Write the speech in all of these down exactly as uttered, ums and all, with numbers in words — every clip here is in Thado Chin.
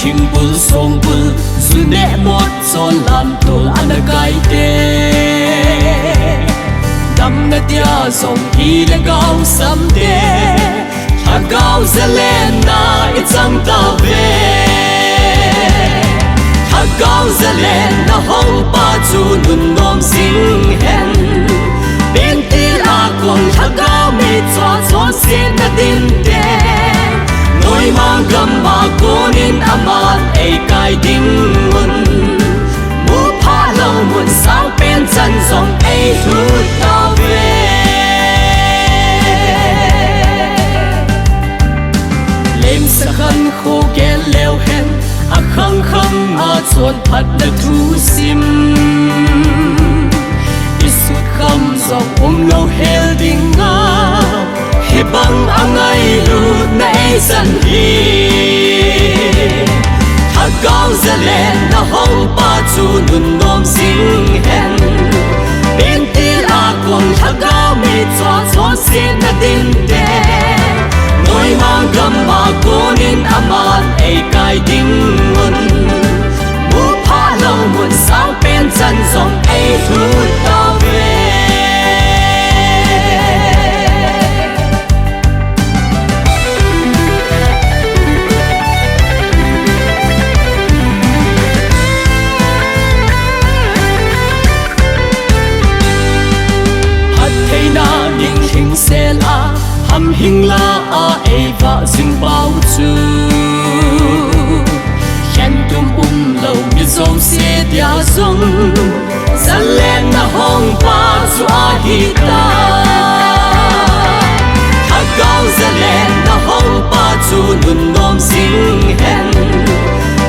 Thingbul songbul, suneh mot chon lamtol ana kaite. Damna dia jong hi le gaosamte. Lhagao zalenna i chang tauve. Lhagao zalenna hongpa chu nunnom jing hen. Pentil a kon lhagao mi chua chua sina dinte. Noima gam a konin aman ei kai ding un. Mu pha lou mun sang pen chan jong ei lut tauve. Lemsa khan kho gel leu hen, a khang khang a chonphatna thu sim. I sut kham jong um lou hel ding a, hibang a ngailutna ei san hi. Lhagao zalenna hongpa chu nunnom jing hen. Pentil a kon lhagao mi chua chua sina dinte. Noima gam a konin aman ei kai ding un. Mu pha lou mun sang pen chan jong ei lut tauve. Phattheina ning hing sel a, hamhing la a ei vah jing pau chu. Khentum um lou mi jouse dia jong, zalenna hongpa chu ahi ta. Lhagao zalenna hongpa chu nunnom jing hen.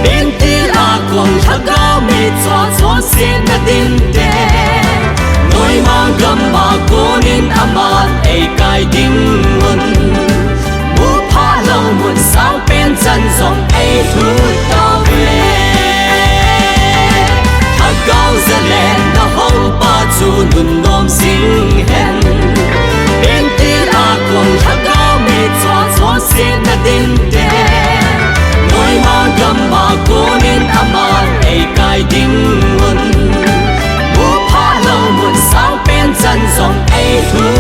Pentil a kon lhagao mi chua chua sina dinte. Noima gam a konin aman ei kai ding un. Mu pha lou mun sang pen chan jong ei lut tauve. Lhagao zalenna hongpa chu nunnom jing hen. Pentil a kon lhagao mi chua chua sina dinte. Noima gam a konin aman ei kai ding un. Mu pha lou mun sang pen chan jong ei lut